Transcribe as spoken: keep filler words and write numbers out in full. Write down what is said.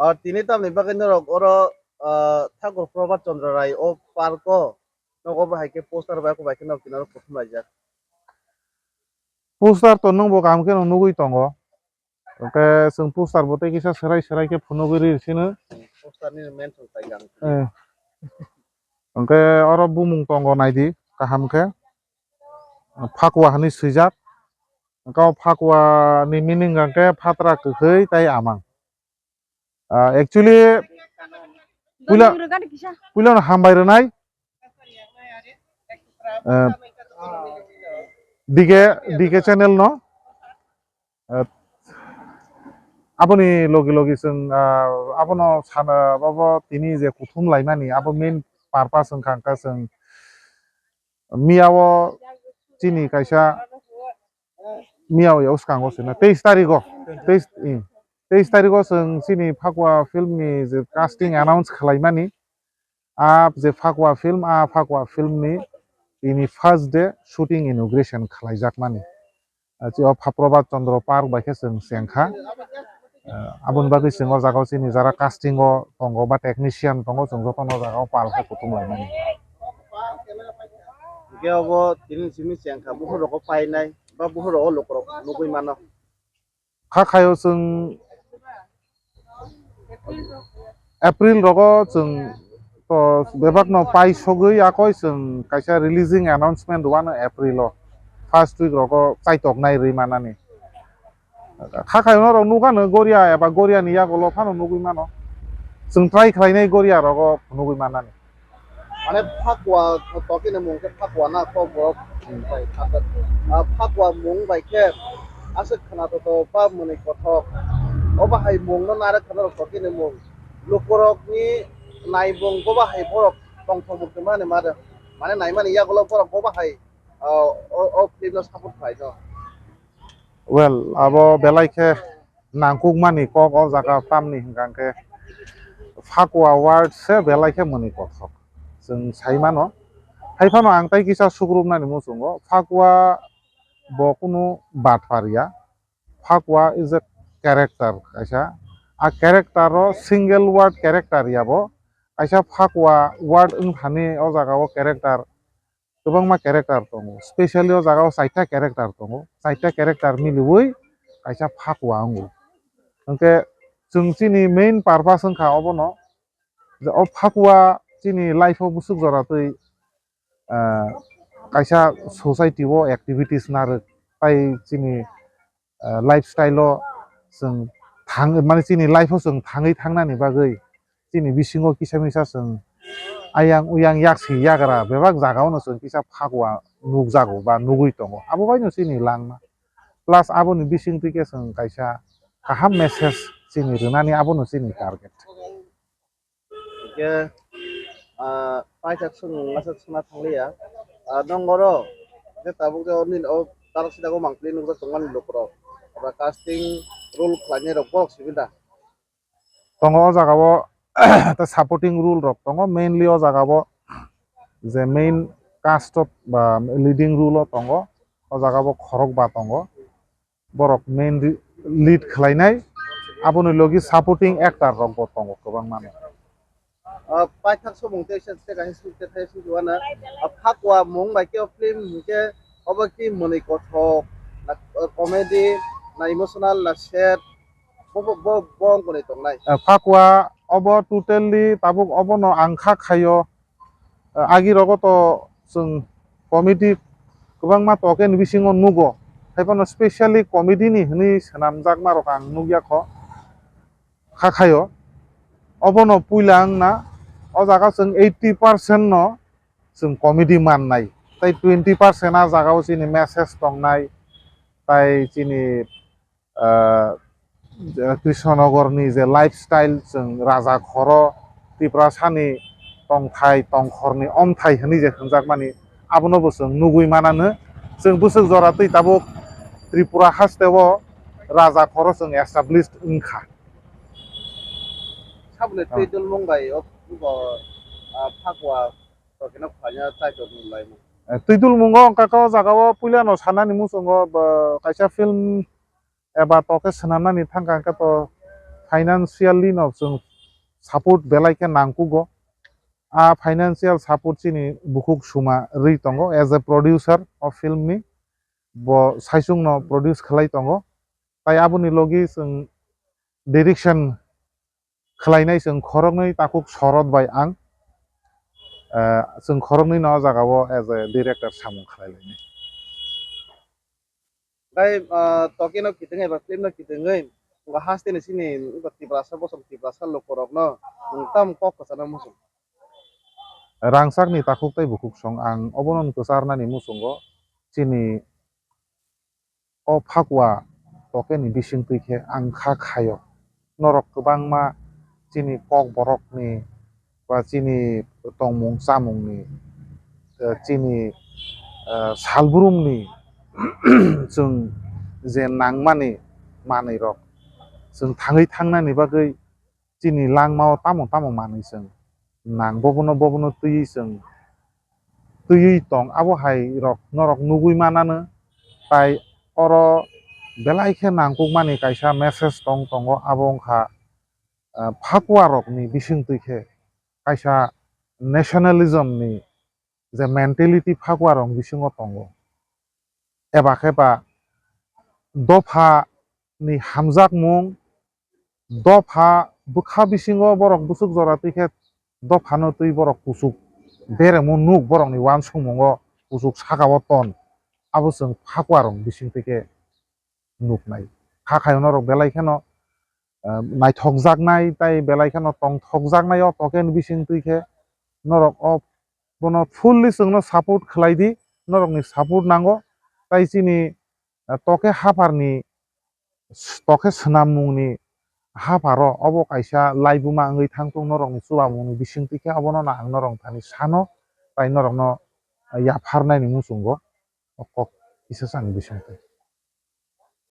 Ah, tini tamni bagwi norok oro, ah, Thakur Prabhat Chandra Rai o park o nogo bahai khe poster bai, bai khe nok kinaro kuthum laijak. Poster to nwng bo kaham khe no nugwi tongo. Hwnkhe chwng poster bo tei kisa swrai swrai khe phunugwi rw sino. Poster ni mention khai ang. Eh. Hwnkhe oro bumung tongo naidi kaham khe. Phakwa hwnwi swijak. Hwnkhe o phakwa ni meaning hwnkhe phatra kwkhwi tei amang. Ah, actually, puila, puila no hambai rwnai. Ah, D K, D K channel no. Ah, aboni logi logi chwng, ah, abono sana, abo tini je kuthum laimani, abo main purpose wngkha, wngkha chwng miyao chini kaisa miyao ya uskango se na teis tarigo, teis, hmm, teis tarigo chwng chini Phakwa film ni je casting announce khlaimani, a je Phakwa film, a Phakwa film ni tini first day shooting inauguration khlaijakmani. Ah, chi o Phaprobhat Chandra Park bai khe chwng chengkha. Ah, aboni bagwi chwng o jaga o chini jara casting o tongo ba technician tongo, chwng jotono o jaga o pal khe kutung laimani. Hwnkhe obo tini simi chengkha, buphuru rok o painai ba buphuru rok o lukurok nugwi mano. Kha khaio chwng April rogo chwng to bebakno pai sogwi yakoi chwng kaisa releasing announcement rwano April o first week rogo chaitoknai rwi manani. Kha khaio norok nukano Goria eba Goria ni yagulo phano nugwi mano. Chwng try khlainai Goria rogo nugwi manani. Mane Phakwa tokini mung khe Phakwa na kok borok bai khatak. Ah, Phakwa mung bai khe aswk khwnathok ba mwnwi kothok. Obo hai mung no narwk khwna rok tokini mung. Lukurok ni naimung boba hai borok tongthok mung tongmani mare. Mane naimani yagulo borok boba hai, ah, o, o film no support khlai no. Well, abo belai khe nangkukmani kok o jaga tamni hwnkha khe Phakwa word se belai khe mwnwi kothok. Chwng sai mano. Hai phano ang tai kisa sukrupnani muchungo, Phakwa bo kunu batpar ya. Phakwa is a character kaisa. A character o single word character ya bo. Kaisa Phakwa word wng thani o jaga o character kwbangma character tongo, specially o jaga o chaita character tongo, chaita character miliwi kaisa Phakwa wngo. Hwnkhe chwng chini main purpose wngkha obono je o Phakwa chini life o bwswk jora twi, ah, kaisa society o activities narwk tai chini ah, lifestyle o chwng thang, mane chini life o chwng thangwi thangnani bagwi chini bisingo kisa misa chwng ayang uyang yaksi yagra bebak jaga o no chwng kisa Phakwa nukjago ba nugwi tongo, abo bai no chini langma. Plus aboni bising twi khe chwng kaisa kaham message chini rwnani, abo no chini target. Hingke, ah, paithak song masa sona thangliya. Ah, nong oro je tabuk je nini o tarak sida o mangpili nukjak tongmani lukurok. Ora casting role khlainai rok borok simi da? Tongo o jaga o, ta supporting role rok tongo, mainly o jaga o je main cast of ba leading role o tongo, o jaga o khorok ba tongo. Borok main ri-, lead khlainai, aboni logi supporting actor rok bo tongo kwbangma no. Ah, paithak somung tei se tei kaisa script tei script wana, ah, Phakwa mung bai khe o film hingke obo ki mwnwi kothok, na, ah, comedy, na emotional, na sad, bo, bo, bo, bo wngkoni tongnai. Ah, Phakwa obo totally tabuk obono ang kha khaio. Ah, agi rogo to chwng comedy kwbangma tokeni bisingo nugo, haiphano specially comedy ni hwnwi swnamjakma rok ang nukya kho, kha khaio. Obono puila wngna, o jaga chwng eighty percent no chwng comedy mannai, tei twenty percent a jaga o chini message tongnai, tai chini ah, Krishnanagar ni je lifestyle, chwng Raja Khoro, Tiprasa ni tongthai tongkhor ni omthai hwnwi je hwnjakmani, abono bo chwng nugwi mananw. Chwng bwswk jora twi tabuk Tripura haste o Raja Khoro chwng established wngkha. Saboni twi dulmung bai o, o, ah, Phakwa tokeno khlaina chaitok ni laimung. Eh, twi dulmungo wngkha khe o jaga o puila no sanani muchungo bo kaisa film eba to khe swnamnani thangkha hwnkhe to financially no chwng support belai khe nangkugo. A financial support chini bukhuk suma rwi tongo as a producer o film ni, bo saichung no produce khlai tongo. Tai aboni logi chwng direction khlainai chwng khoroknwi takhuk Sorot bai ang, eh, chwng khoroknwi no o jaga o as a director samung khlai lainai. Tai, ah, toke no kitingwi ba film no kitingwi, wngkha haste ni sini wngkha Tiprasa bosong, Tiprasa lukurok no nwng tamo kok kwchana muchung? Rangchak ni takhuk tai bukhuk song ang obono kwcharnani muchungo chini o Phakwa tokeni bisingtwi khe ang kha khaio. Norok kwbangma chini Kokborokni ba chini tongmung chamungni, eh, chini, eh, salbrumni chwng je nangmani manwirok chwng thangwi thangnani bagwi chini langmao tamo tamo manwi chwng nang, bobono, bobono twiwi chwng twiwi tong, abo hai rok norok nugwi mananw. Tai oro belai khe nangkukmani kaisa message tong tongo, abo wngkha, ah, Phakwa rokni bisingtwi khe kaisa nationalism ni je mentality Phakwa rok bisingo tongo, eba khe ba dopha ni hamjakmung, dopha bwkha bisingo borok bwswk jora twi khe dophano twi borok kuchuk beremo nuk, borokni uansukmungo kuchuk sakao ton, abo chwng Phakwa rok bisingtwi khe nuknai. Kha khayo norok belai kheno, ah, naithokjaknai tai belai kheno tongthokjaknai o tokeni bisingtwi khe norok o bono fully chwngno support khlai di, norokni support nango. Tai chini, ah, tokhe hapharni, tokhe swnammungni hapharo obo kaisa laibuma wngwi thangthung norokni chubamungni bisingtwi khe, obono no ang norok thani sano, tai norokno yapharnani muchungo o kok kisa chani bisingtwi.